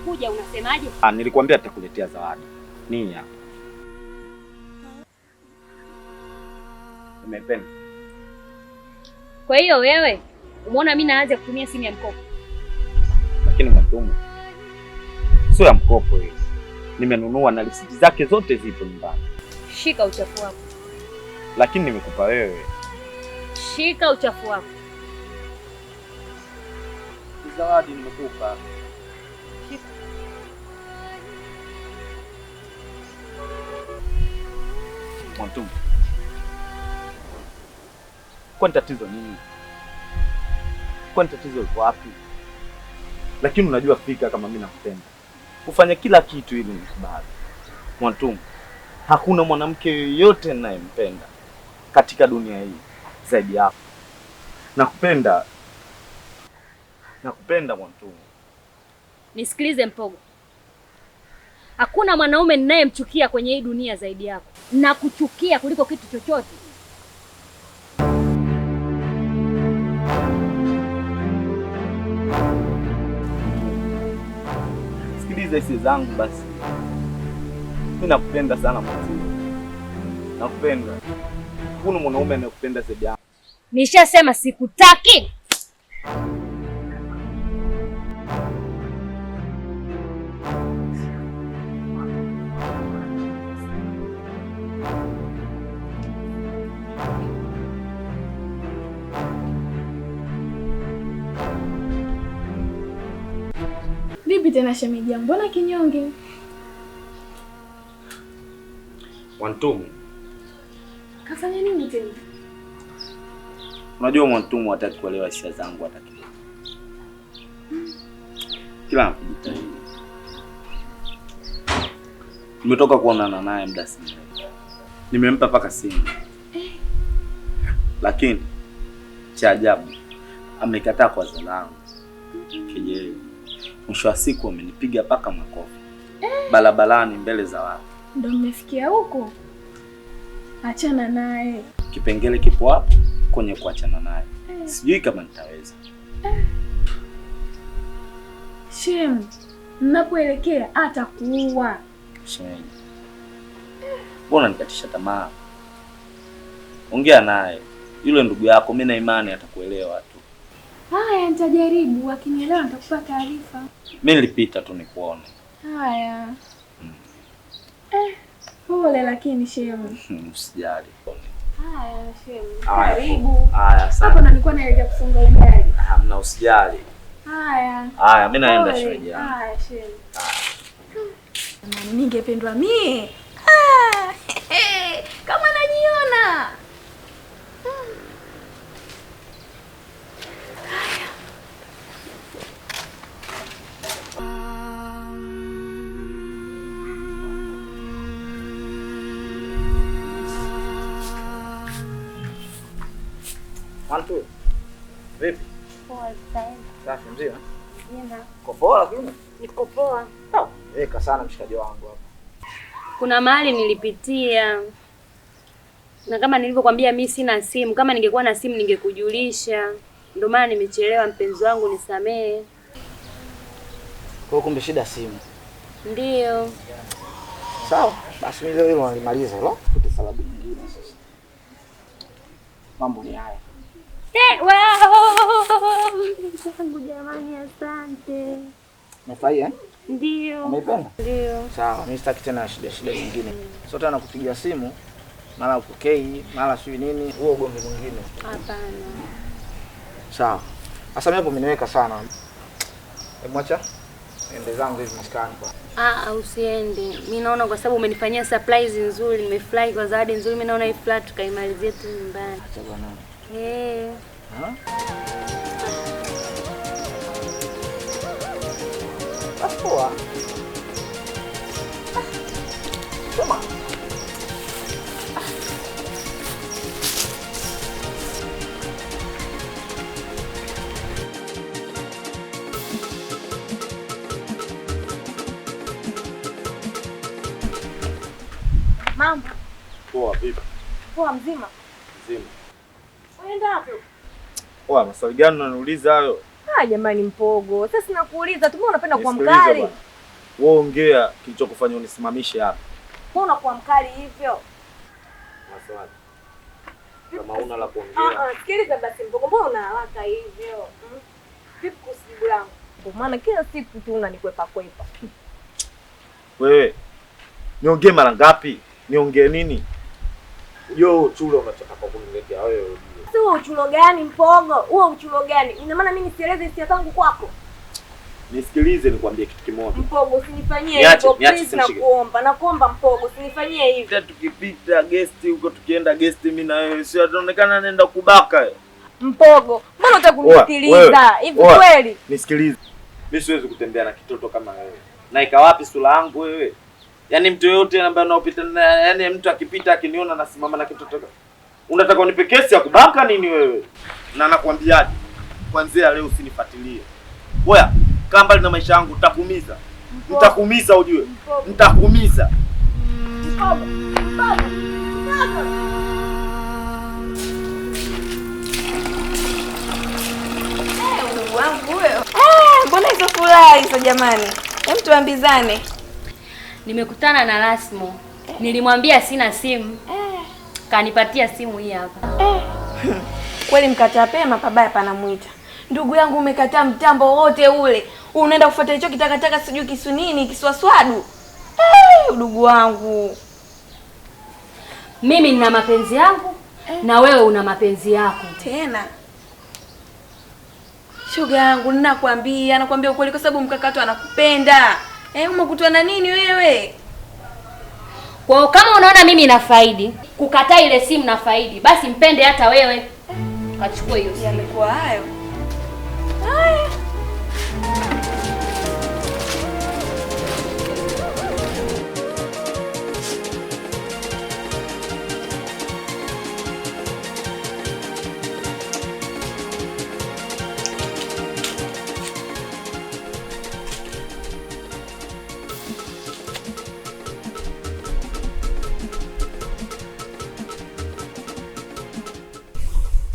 Nimekuja, unasemaje? Ah, nilikwambia nitakuletea zawadi. Nini hapa? Nimependa. Kwa hiyo wewe umeona mimi naanza kutumia simu ya mkopo? Lakini Mwantumu, sio ya mkopo hiyo. Nimenunua na risiti zake zote zipo nyumbani. Shika uchafu wako. Lakini nimekupa wewe. Shika uchafu wako. Zawadi nimekupa. Shika. Mwantumu, kwani tatizo nini? Kwani tatizo liko wapi? Lakini unajua fika kama mimi nakupenda, ufanye kila kitu ili nikubali. Mwantumu, hakuna mwanamke yoyote ninayempenda katika dunia hii zaidi yako. Nakupenda. Nakupenda Mwantumu. Nisikilize Mpogo, hakuna mwanaume ninayemchukia kwenye hii dunia zaidi yako. Nakuchukia kuliko kitu chochote. Sikiliza hisia zangu basi. Mimi nakupenda sana Mwantumu. Nakupenda. Hakuna mwanaume anayekupenda zaidi yako. Nishasema sikutaki. Vipi tena shemeji, mbona kinyonge? Mwantumu, kafanya nini tena? Unajua Mwantumu hataki kuelewa hisia zangu hata kidogo. Kila anapojitahidi. Nimetoka kuonana naye muda si mrefu. Nimempa paka simu. Lakini cha ajabu amekataa kwa dharau. Kejeli. Mwisho wa siku amenipiga paka makofi barabarani mbele za watu. Ndio mmefikia huko? Achana naye. Kipengele kipo hapo kwenye kuachana naye. Sijui kama nitaweza. Shem, mnapoelekea atakuua. Shem, mbona nikatisha tamaa? Ongea naye. Yule ndugu yako mimi na imani atakuelewa tu. Haya, nitajaribu, akinielewa nitakupa taarifa. Mimi nilipita tu nikuone. Haya. Pole lakini Shem. Usijali. Haya Shem. Karibu. Haya asante. Hapo ndo nilikuwa naelekea kusonga ugali. Hamna, usijali. Haya. Haya, mimi naenda shemeji yangu. Haya Shem. Ningependwa mie. Ah, kama najiona. Mwantu, vipi? Poa sana. Safi mzima? Mzima. Uko poa lakini? Niko poa. Weka sana mshikaji wangu hapa. Kuna mahali nilipitia. Na kama nilivyokuambia mimi sina simu. Kama ningekuwa na simu ningekujulisha. Ndio maana nimechelewa mpenzi wangu, nisamee. Kwa kumbe shida simu. Ndio. Sawa, basi mimi leo hilo nalimaliza hilo. Tute sababu nyingine sasa. Mambo ni haya. Wow! Jamani, asante. Umefurahia eh? Ndio. Umeipenda? Ndio. Sawa, mimi sitaki tena shida shida nyingine. Sio tena kupigia simu mara upokei, mara sijui nini, huo ugomvi mwingine. Hapana. Sawa. Sasa mimi hapo umeniweka sana. Hebu acha ende zangu hivi maskani kwa. Ah, usiende. Mimi naona kwa sababu umenifanyia surprise nzuri, nimefurahi kwa zawadi nzuri, mimi naona hii flat tukaimalizie tu nyumbani. Acha bwana. Eh. Ha? Basi poa. Sema. Mambo. Poa, vipi? Poa, mzima? Mzima. Unaenda wapi? Poa, maswali gani unaniuliza hayo? Ah, jamani Mpogo. Sasa nakuuliza tu, mbona unapenda kuwa mkali? Wewe ongea kilichokufanya unisimamishe hapa. Mbona unakuwa mkali hivyo? Maswali. Kama una la kuongea. Sikiliza basi Mpogo, mbona una haraka hivyo? Vipi kuhusu jibu langu? Kwa maana kila siku tu unanikwepa kwepa. Wewe niongee mara ngapi? Niongee nini? Unajua uchulo unataka kuniletea wewe. Sio uchulo gani Mpogo? Huo uchulo gani? Ina maana mimi nisieleze hisia zangu kwako? Nisikilize nikwambie kitu kimoja. Mpogo usinifanyie hivyo please, nakuomba. Nakuomba Mpogo usinifanyie hivyo. Tukipita guest huko, tukienda guest mimi na wewe, si ataonekana naenda kubaka. Mpogo, mbona unataka kunisikiliza? Hivi kweli? Nisikilize. Mimi siwezi kutembea na kitoto kama wewe. Na ika wapi sura yangu wewe? Yaani mtu yote ambaye anaopita, yaani mtu akipita akiniona nasimama na kitoto. Unataka unipe kesi ya kubaka nini wewe? Na nakwambiaje? Kuanzia leo usinifuatilie. Oya, kaa mbali na maisha yangu, nitakuumiza. Nitakuumiza ujue. Nitakuumiza. Mpogo. Mpogo. Mpogo. Ndugu wangu huyo. Mbona hizo furaha hizo jamani? Hem, tuambizane. Nimekutana na Lasmo. Nilimwambia sina simu. Kanipatia simu hii hapa. Kweli mkataa pema pabaya panamuita. Ndugu yangu umekataa mtambo wote ule. Unaenda kufuata hicho kitakataka sijui kisu nini, kiswaswadu. Ndugu wangu. Mimi nina mapenzi yangu na wewe una mapenzi yako. Tena. Shoga yangu ninakwambia, nakwambia ukweli kwa sababu mkakato anakupenda. Umekutwa na nini wewe? Kwa kama unaona mimi nafaidi, kukataa ile simu nafaidi, basi mpende hata wewe. Kachukua hiyo simu. Yamekuwa hayo. Haya.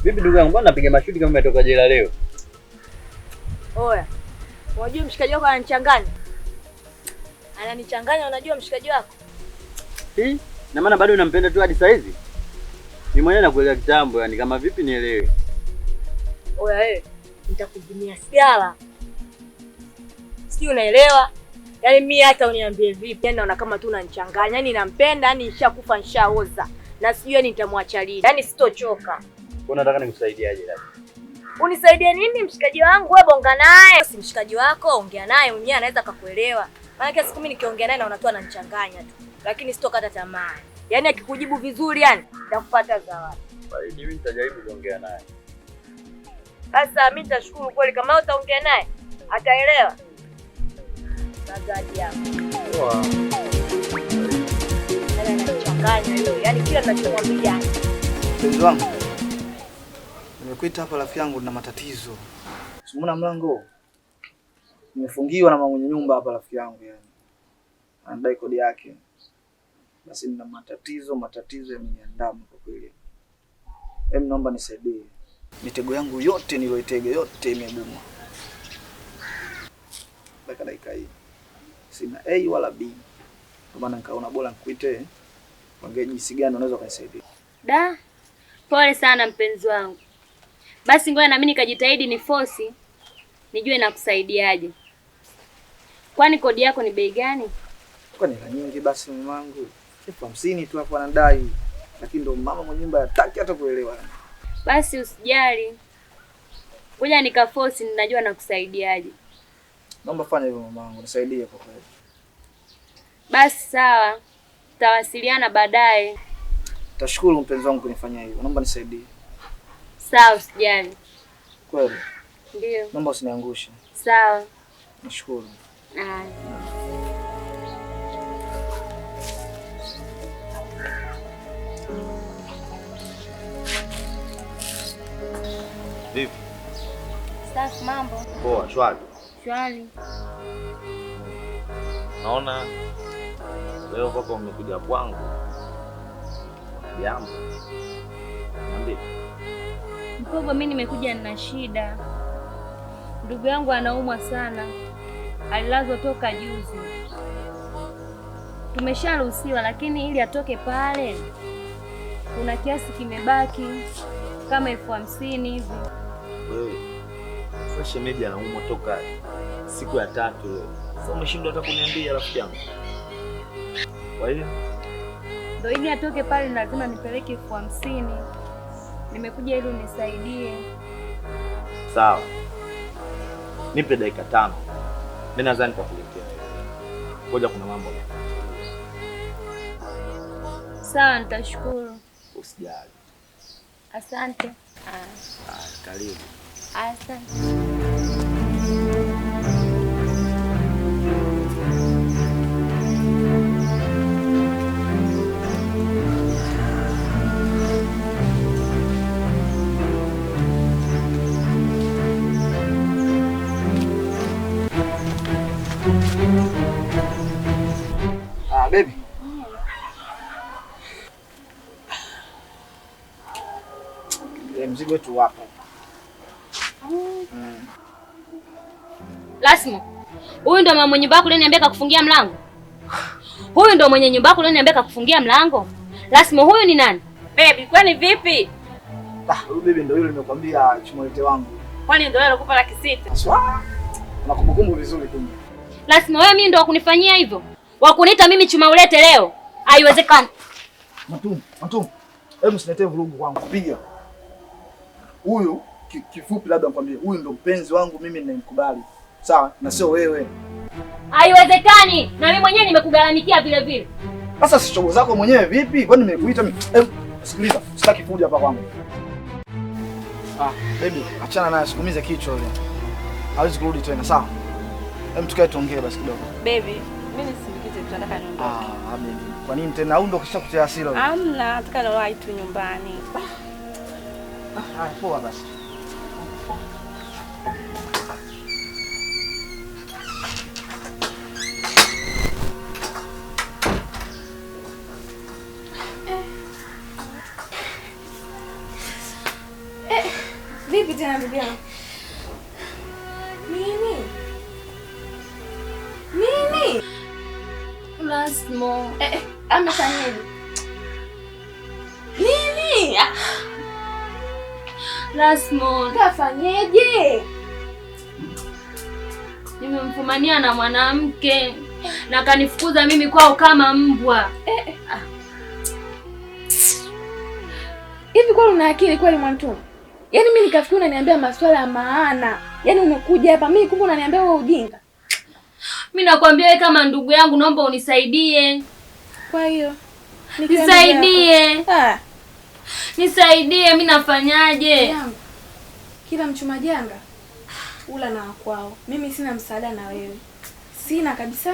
Vipi ndugu yangu, mbona napiga mashuti kama umetoka jela leo? Oya, unajua mshikaji wako ananichanganya. Ananichanganya, unajua mshikaji wako? Hii, na maana bado unampenda tu hadi saa hizi? Ni mwenyewe nakueleza kitambo, yani kama vipi nielewe. Oya wewe, nitakuzimia sigara. Sijui unaelewa? Yaani mimi hata uniambie vipi, yani naona kama tu unanichanganya. Yaani nampenda, yani nishakufa nishaoza. Na sijui yani nitamwacha lini. Yaani sitochoka. Unataka nikusaidiaje labda? Unisaidie nini mshikaji wangu? Wewe bonga naye. Si mshikaji wako, ongea naye mwenyewe anaweza akakuelewa. Maana kila siku mimi nikiongea naye naona tu ananichanganya tu. Lakini sitokata tamaa. Yaani akikujibu vizuri yani nitakupata zawadi. Bali mimi nitajaribu kuongea naye. Sasa mimi nitashukuru kweli kama utaongea naye ataelewa. Zawadi yako. Poa. Yaani ananichanganya yule. Yaani kila ninachomwambia. Mpenzi wangu, nimekuita hapa rafiki yangu na matatizo. Umeona mlango? Nimefungiwa na mwenye nyumba hapa rafiki yangu yani. Anadai kodi yake. Basi nina matatizo yameniandama kwa kweli. Hem, naomba nisaidie. Mitego yangu yote niliyoitega yote imebuma. Mpaka dakika hii sina A wala B. Kwa maana nikaona bora nikuite ongee jinsi gani unaweza kunisaidia. Da. Pole sana mpenzi wangu. Basi ngoja na mimi nikajitahidi ni force nijue nakusaidiaje. Kwani kodi yako ni bei gani? Kwa ni nyingi basi mamangu. 50,000 tu hapo anadai. Lakini ndo mama mwenye nyumba hataki hata kuelewa. Basi usijali. Ngoja nikaforce ninajua nakusaidiaje. Naomba fanya hivyo mamangu, nisaidie kwa kweli. Basi sawa. Tutawasiliana baadaye. Tashukuru mpenzi wangu kunifanyia hivyo. Naomba nisaidie. Sawa, usijali. Kweli? Ndio. Naomba usiniangushe. Sawa. Nashukuru. Haya. Vipi? Safi, mambo. Poa, shwari. Shwari. Naona leo papa umekuja kwangu. Jambo. Niambie. Mpogo, mimi nimekuja nina shida. Ndugu yangu anaumwa sana. Alilazwa toka juzi. Tumesharuhusiwa, lakini ili atoke pale kuna kiasi kimebaki kama 50,000 hivi. Wewe sasa shemeji anaumwa toka siku ya 3 leo. Sasa umeshindwa hata kuniambia rafiki yangu. Kwa hiyo ndio ili atoke pale lazima nipeleke 50,000. Nimekuja ili unisaidie. Sawa. Nipe dakika 5. Mimi nadhani nitakuletea. Ngoja kuna mambo. Sawa, nitashukuru. Usijali. Asante. Karibu. Asante. Baby. Mzigo wetu wapo. Lasmo. Huyu ndo mama mwenye nyumba yako aliyeniambia kakufungia mlango. Huyu ndo mwenye nyumba yako aliyeniambia kakufungia mlango. Lasmo, huyu ni nani? Baby, kwani vipi? Huyu baby ndo yule nimekwambia chumolete wangu. Kwani ndo yule alikupa 600,000? Sawa. Na kumbukumbu vizuri kumbe. Lasmo, wewe mimi ndo wakunifanyia hivyo? Wakuniita mimi chuma ulete leo? Haiwezekani. Matumu. Hebu usiletee vurugu kwangu. Piga. Huyu kifupi labda nikwambie, huyu ndo mpenzi wangu mimi ninayemkubali. Sawa? Na sio wewe. Haiwezekani. Na mimi mwenyewe nimekugaramikia vile vile. Sasa si chogo zako mwenyewe vipi? Kwani nimekuita mimi? Hebu sikiliza, sitaki fujo hapa kwangu. Baby, achana naye, sikumize kichwa yule. Hawezi kurudi tena, sawa? Hebu tukae tuongee basi kidogo. Baby, mimi nisindikize tu, nataka niondoke. Baby. Kwa nini tena? Au ndo kishakutia hasira wewe? Hamna, nataka niwahi tu nyumbani. Haya, poa basi. Vipi tena ndugu yangu? Nini? Nini? Lasmo. Amefanyaje? Nini? Lasmo. Kafanyeje? Nimemfumania na mwanamke na kanifukuza mimi kwao kama mbwa. Hivi kweli una akili kweli Mwantumu? Yaani mimi nikafikiri unaniambia maswala ya maana. Yaani umekuja hapa mimi kumbe unaniambia wewe ujinga. Mimi nakwambia wewe kama ndugu yangu naomba unisaidie. Kwa hiyo nisaidie. Nisaidie, mimi nafanyaje? Kila mchuma janga ula na kwao. Mimi sina msaada na wewe. Sina kabisa.